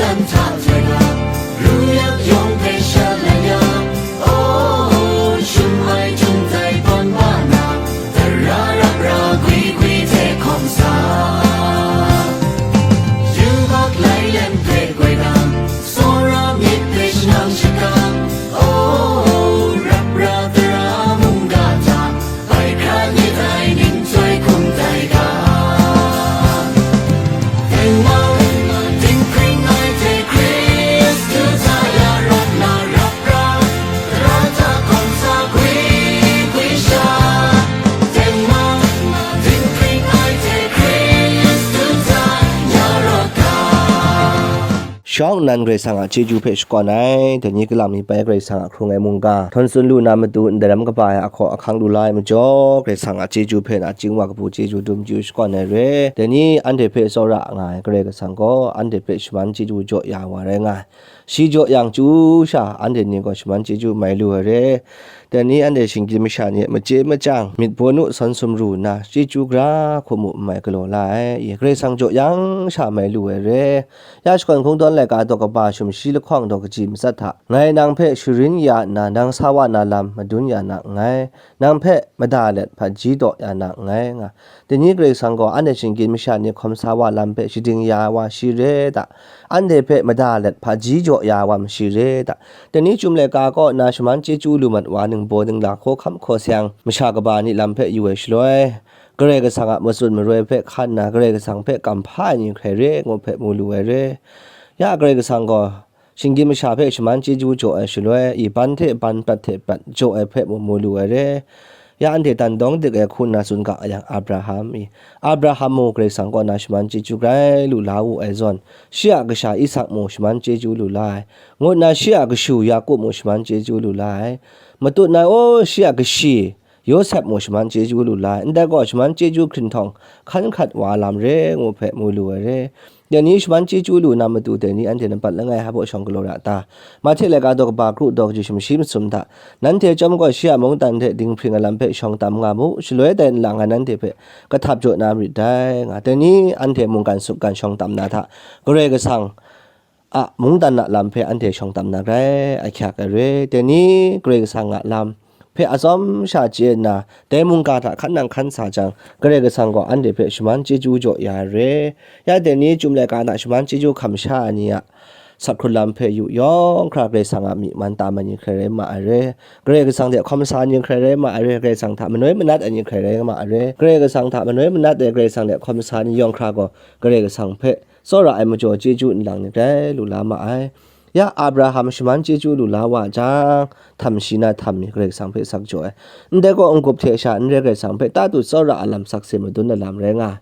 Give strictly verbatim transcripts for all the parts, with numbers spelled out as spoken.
Nta hte ga, ru yak yawng hpe shalai ya, oh, shum ai htum tai ban ba na, tara rap ra gwi gwi hte hkawm sa. Yubak lai lem hpe goi na, tsawra myit hpe shanang shakang, oh, rap ra tara mungga hta, bai hkra myit ai ning chyoi hkum tai ga. Tengman, dinghpring ai hte Hkristu hta ya rawt na rap ra, tara hta hkawm sa gwi gwi sha. Tengman, dinghpring ai hte Hkristu hta ya rawt ga. Shawng nnan Karai Kasang a chyeju hpe shakawn ai, dai ni kalang mi bai Karai Kasang a hkrung ai mungga, htawn tsun lu na matu ndai ram kaba ai ahkaw ahkang lu la ai majaw, Karai Kasang a chyeju hpe nachying wa kabu chyeju dum chyu shakawn ai re. Dai ni anhte hpe tsawra nga ai Karai Kasang gaw, anhte hpe shaman chyeju jaw ya wa rai nga ai. Shi jaw yang chyu sha, anhte ni gaw shaman chyeju mai lu ai re. Dai ni anhte shinggyim masha ni a machye machyang, myit baw nu sawn sumru nna, chyeju gara hku mu n mai galaw la ai, i Karai Kasang jaw yang sha mai lu ai re. Ya shakawn hkungdawn laika daw kaba shum shi lahkawng daw kaji matsat hta, ngai nang hpe sharin ya nna, nang sa wa na lam madun ya na nngai, nang hpe mada let hpaji daw ya na nngai, nga. Dai ni Karai Kasang gaw anhte shinggyim masha ni hkawm sa wa lam hpe shading ya wa shi re ta? Anhte hpe mada let hpaji jaw ya wa mashi re ta? Dai ni chyum laika kaw nna shaman chyeju lu mat wa ningbaw ningla hkawhkam hkaw sayang masha kaba ni lam hpe yu ai shaloi, Karai Kasang a matsun maroi hpe hkan nna Karai Kasang hpe kamhpa ai ni hkrai re ngu hpe mu lu ai re. Ya Karai Kasang gaw shinggyim masha hpe shaman chyeju jaw ai shaloi, i ban hte ban, prat hte prat jaw ai hpe mu, mu lu ai re. Ya anhte dan dawng dik ai hku nna tsun ga yang, Abraham i, Abraham mung Karai Kasang kaw na shaman chyeju grai lu la wu ai zawn, shi a kasha Isak mung shaman chyeju lu la ai, ngu nna shi a kashu Yaku mung shaman chyeju lu la ai. Matut nna, o, shi a kashi Yawsep mung shaman chyeju lu la ai, ndai gaw shaman chyeju hkrinhtawng hkan hkat wa lam re ngu hpe mu lu ai re. Dai ni shaman chyeju lu na matu dai ni anhte nampat langai hpa baw shawng galaw ra ta? Mahte laika daw kaba kru daw kaji shim shi masum hta, nanhte chyawm gaw shi a mungdan hte dinghpring ai lam hpe shawng tam nga mu, shaloi dai nlang ngai nanhte hpe kahtap jaw na marit dai, nga. Dai ni anhte mungkan sukgan shawng tam na hta, Karai Kasang a mungdan a lam hpe anhte shawng tam na rai, ahkyak ai re. Dai ni Karai Kasang a lam hpe atsawm sha chye nna, dai mungga hta hkan nang hkan sa jang, Karai Kasang gaw anhte hpe shaman chyeju jaw ya ai re. Ya dai ni chyum laika na shaman chyeju hkam sha ai ni a sak hkrun lam hpe yu yawng hkra Karai Kasang a myi man tam ai ni hkrai rai ma ai re. Karai Kasang hte hkawm sa ai ni hkrai rai ma ai re. Karai Kasang hta manoi manat ai ni hkrai rai ma ai re. Karai Kasang hta manoi manat ai Karai Kasang hte hkawm sa ai ni yawng hkra gaw Karai Kasang hpe tsawra ai majaw chyeju nlang ni grai lu la ma ai. Ya Abraham shaman chyeju lu la wa jang, htam shi na htam mi Karai Kasang hpe sak jaw ai. Ndai gaw n-gup hte sha n re Karai Kasang hpe tatu tsawra a lam sakse madun ai lam rai nga ai.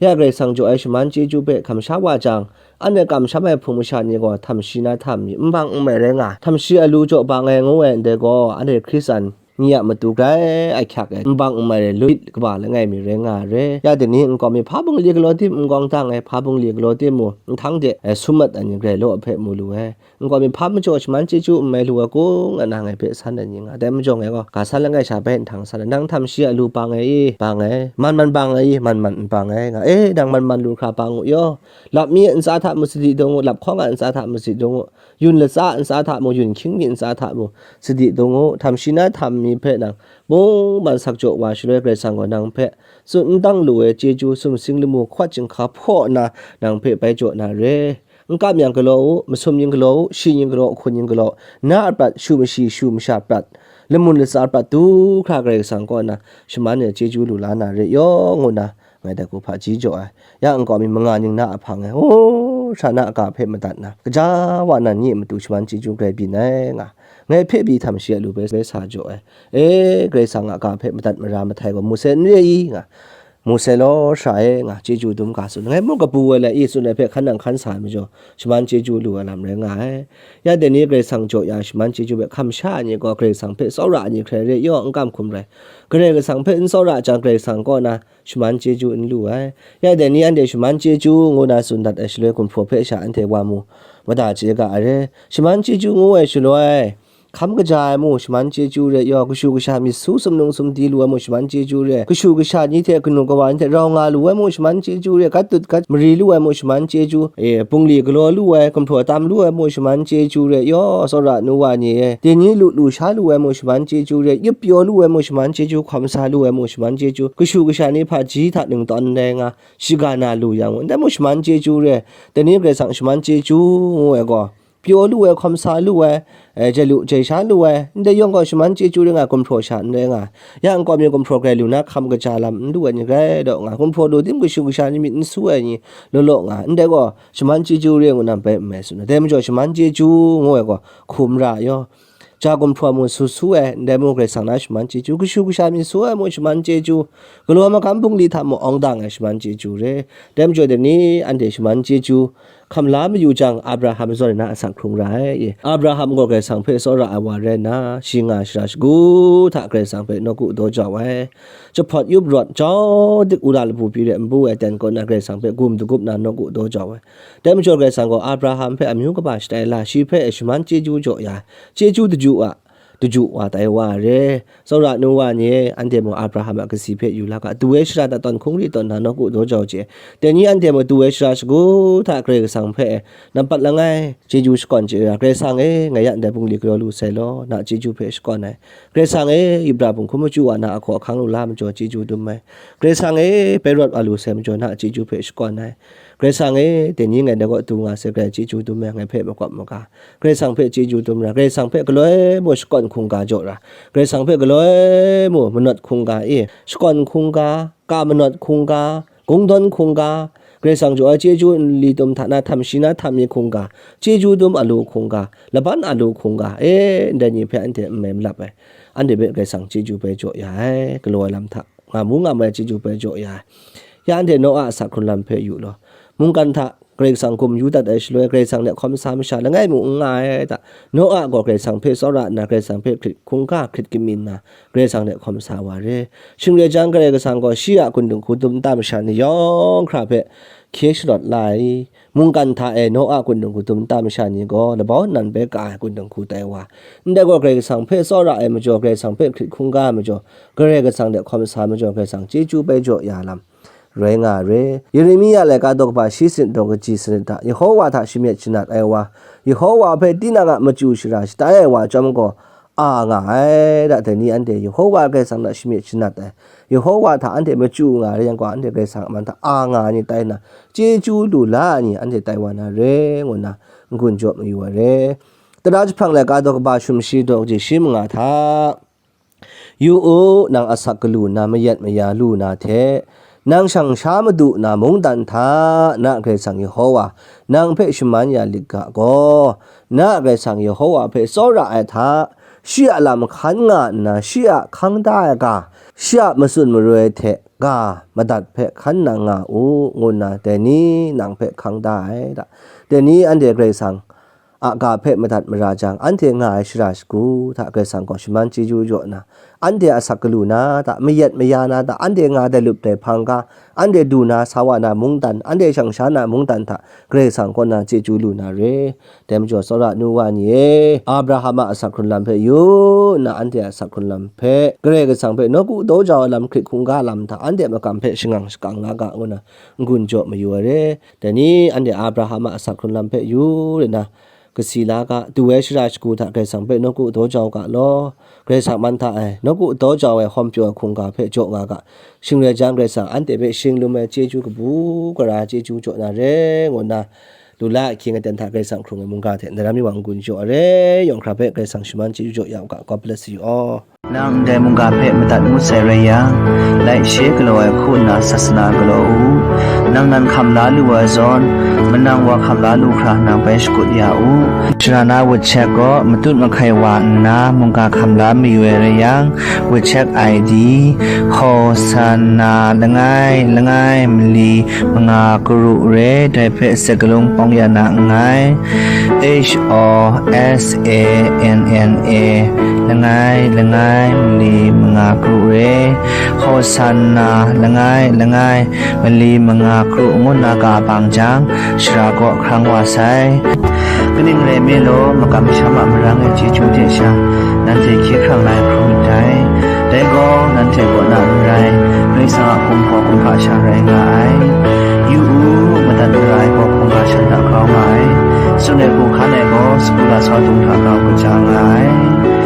Ya Karai Kasang jaw ai shaman chyeju hpe hkam sha wa jang, anhte kamsham ai hpung masha ni gaw htam shi na htam mi n bang n mai rai nga ai. Htam shi a lu jaw bang ai ngu ai ndai gaw, anhte Hkristan ni a matu grai ahkyak ai, n bang n mai ai lut kaba langai mi rai nga ai re. Ya dai ni nkau mi hpa bungli galaw tim n gawng dang ai, hpa bungli galaw tim mu, nhtang de, eh, sum mat ai ni grai law hpe mu lu ai. Nkau mi hpa majaw shaman chyeju n mai lu ai kun, nga na ngai hpe san ai ni nga. Dai majaw ngai gaw, ga san langai sha bai nhtang san ai, nang htam shi a lu bang ai i, bang ai, man man bang ai i, man man n bang ai, nga. E, nang man man lu hkra bang u yaw. Lap mi a ntsa hta mung sadi dung u, lap hkawng a ntsa hta mung sadi dung u, yun latsa a ntsa hta mung, yun hkying mi ntsa hta mung sadi dung u, htam shi na htam mi hpe nang mung man sak jaw wa shaloi, Karai Kasang gaw nang hpe tsun n dang lu ai chyeju sumsing lamu hkawt chyinghka hpaw nna nang hpe bai jaw na re. N kam yang galaw u, masum yin galaw u, shi yin galaw, hkun yin galaw, na a prat, shu mashi, shu masha prat, lamun latsa prat du hkra Karai Kasang kaw na shaman e chyeju lu la na re yaw, ngu na, ngai dai hku hpaji jaw ai. Ya nkau mi manga ning na a hpang e, o, sha na a ga hpe madat na, kaja wa nan ni a matu shaman chyeju grai byin ai, nga. Ngai hpe pyi htam shi a lu bai, bai sa jaw ai. E, Karai Kasang a ga hpe madat mara mahtai gaw, Mose n re i, nga. Mose law, sara e, nga, chyeju dum ga tsun. Ngai mung kabu ai lai i tsun ai hpe hkan nang hkan sa ai majaw, shaman chyeju lu ai lam rai nga ai. Ya dai ni Karai Kasang jaw ya shaman chyeju hpe hkam sha ai ni gaw, Karai Kasang hpe tsawra ai ni hkrai re yaw, n kam hkum rai. Karai Kasang hpe n tsawra jang, Karai Kasang kaw na shaman chyeju n lu ai. Ya dai ni anhte shaman chyeju ngu na tsun dat ai shaloi, gumhpraw hpe sha anhte wa mu, mada chye ga ai re. Shaman chyeju ngu ai shaloi, hkam kaja ai mung shaman chyeju re yaw, kashu kasha myit su sumnung sumdi lu ai mung shaman chyeju re, kashu kasha ni hte kanu kawa ni hte rau nga lu ai mung shaman chyeju re, gat dut gat mari lu ai mung shaman chyeju, e, bungli galaw lu ai, gumhpraw tam lu ai mung shaman chyeju re yaw, tsawra nu wa ni e, dai ni lu lu sha lu ai mung shaman chyeju re, yup pyaw lu ai mung shaman chyeju, hkawm sa lu ai mung shaman chyeju, kashu kasha ni hpaji hta ningtawn ndai nga, shiga na lu yang, ndai mung shaman chyeju re, dai ni Karai Kasang shaman chyeju ngu ai gaw, pyaw lu ai, hkawm sa lu ai, e, jai lu jai sha lu ai, ndai yawng gaw shaman chyeju rai nga, gumhpraw sha n rai nga, ya nkawm mi gumhpraw grai lu na hkam kaja lam n lu ai ni grai daw nga, gumhpraw lu tim kashu kasha ni myit n su ai ni law law nga, ndai gaw shaman chyeju re ngu na bai n mai tsun ai. Dai majaw shaman chyeju ngu ai gaw hkum ra yaw, ja gumhpraw mung su su ai, ndai mung Karai Kasang na shaman chyeju, kashu kasha myit su ai mung shaman chyeju, galaw magam bungli hta mung awng dang ai shaman chyeju re. Dai majaw dai ni anhte shaman chyeju hkam la mayu jang, Abraham zawn na asak hkrung ra ai. Abraham gaw Karai Kasang hpe tsawra ai wa rai nna, shi nga shara shagu hta Karai Kasang hpe nawku daw jau ai. Jahpawt yup rawt jau dik wula labu pyi re nbu ai ten kaw na Karai Kasang hpe gum dagup na nawku daw jau ai. Dai majaw Karai Kasang gaw Abraham hpe amyu kaba shatai la, shi hpe shaman chyeju jaw ya, chyeju daju a, daju wa tai wa re. Tsawra nu wa ni e, anhte mung Abraham a kasi hpe yu la ga, du ai shara hta tawn hkungri tawn na nawku daw jau chye. Dai ni anhte mung du ai shara shagu hta Karai Kasang hpe nampat langai chyeju shakawn chye ra, Karai Kasang e, ngai ya ndai bungli galaw lu sai law, na chyeju hpe shakawn ai. Karai Kasang e, yubra bunghkum machyu wa na ahkaw ahkang lu la majaw chyeju dum ai. Karai Kasang e, bai rawt wa lu sai majaw na chyeju hpe shakawn ai. Karai Kasang e, dai ni ngai dai kaw du nga sai, Karai chyeju dum ai, ngai hpe makawp maga. Karai Kasang hpe chyeju dum ra, Karai Kasang hpe galoi mung shakawn hkungga jaw ra, Karai Kasang hpe galoi mung manawt hkungga e, shakawn hkungga, ka manawt hkungga, kungdawn hkungga, Karai Kasang jaw ai chyeju nli tum hta na htam shi na htam mi hkungga, chyeju dum a lu hkungga, laban a lu hkungga, e, ndai ni hpe anhte n mai malap ai. Anhte hpe Karai Kasang chyeju bai jaw ya ai, galaw ai lam hta. Nga mu nga mai chyeju bai jaw ya ai. Ya anhte Noa a asak hkrun lam hpe yu law. Mungkan hta Karai Kasang gum yu dat ai shaloi, Karai Kasang hte hkawm sa masha langai mung n nga ai ta? Noa gaw Karai Kasang hpe tsawra nna, Karai Kasang hpe hkrit hkungga hkrit kamyin nna, Karai Kasang hte hkawm sa wa re. Shing rai jang, Karai Kasang gaw shi a kundung hku dum nta masha ni yawng hkra hpe hkye sharawt la ai. Mungkan hta e Noa kundung hku dum nta masha ni gaw labau nnan bai ka ai kundung hku tai wa. Ndai gaw Karai Kasang hpe tsawra ai majaw, Karai Kasang hpe hkrit hkungga ai majaw, Karai Kasang hte hkawm sa ai majaw, Karai Kasang chyeju bai jaw ya lam rai nga ai re. Yeremia laika daw kaba shi sanit daw kaji sanit hta, Yehowa hta shamyet shanat ai wa, Yehowa hpe tinang a machyu shara shatai ai wa chyawm gaw, a nga ai, da dai ni anhte Yehowa Karai Kasang hta shamyet shanat ai, Yehowa hta anhte machyu nga ai rai yang gaw, anhte Karai Kasang a man hta a nga ai ni tai nna, chyeju lu la ai ni anhte tai wa na re, ngu nna n-gun jaw mayu ai re. Tara jahprang laika daw kaba sumshi daw kaji shi manga hta, Yu u, nang asak galu nna mayat maya lu na hte, nang shang sha madu na mungdan hta, na Karai Kasang Yehowa nang hpe shaman ya lit ga gaw, na Karai Kasang Yehowa hpe tsawra ai hta, shi a lam hkan nga nna, shi a hkang da ai ga, shi a matsun maroi hte ga madat hpe hkan nang nga u, ngu nna dai ni nang hpe hkang da ai ta? Dai ni anhte Karai Kasang a ga hpe madat mara jang, anhte nga ai shara shagu hta Karai Kasang gaw shaman chyeju jaw nna, anhte asak galu na hta, mayat maya na hta, anhte nga dai lup dai hpang ga, anhte du na sa wa na mungdan, anhte shang sha na mungdan hta Karai Kasang kaw na chyeju lu na re. Dai majaw, tsawra nu wa ni e, Abraham a asak hkrun lam hpe yu nna, anhte a asak hkrun lam hpe Karai Kasang hpe nawku daw jau ai lam hkrit hkungga lam hta, anhte a makam hpe shangang shakang nga ga, ngu nna n-gun jaw mayu ai re. Dai ni anhte Abraham a asak hkrun lam hpe yu rai nna, kasi la ga, du ai shara shagu hta Karai Kasang hpe nawku daw jau ga law. Karai Kasang man hta e, nawku daw jau ai hawm pyaw ai hkungga hpe jaw nga ga, shing rai jang, Karai Kasang anhte hpe shing lum ai chyeju kabu gara chyeju jaw na re, ngu nna, lu la ahkying aten hta Karai Kasang hkrung ai mungga hte ndaram mi wa n-gun jaw ai re. Yawng hkra hpe Karai Kasang shaman chyeju jaw ya u ga. God bless you all. Nang ndai mungga hpe madat ngut sai rai yang, laishe galaw ai hku nna sasana galaw u. Nang nan hkam la lu ai zawn, manang wa hkam la lu hkra nang bai shakut ya u. Sharana WeChat gaw matut mahkai wa nna mungga hkam la mayu ai rai yang, WeChat I D, Hosanna langai langai mali manga karu re, dai hpe sakalung pawng ya na nngai. H O S A N N A, langai langai mali manga karu re, Hosanna langai langai mali manga karu ngu nna ga bang jang, shara kaw hkrang wa sai. Kaning rai nme law, makam masham a marang e chyeju hte sha, nanhte hkye hkrang na ai hkrum myit dai. Dai gaw, nanhte kaw na n rai, Karai Kasang a hkum gaw kumhpa sha rai nga ai. Yu u, madat mara ai gaw hkungga shan hta grau nga ai. Tsun ai hku hkan ai gaw, sagu lasau dung hta grau kaja nga ai.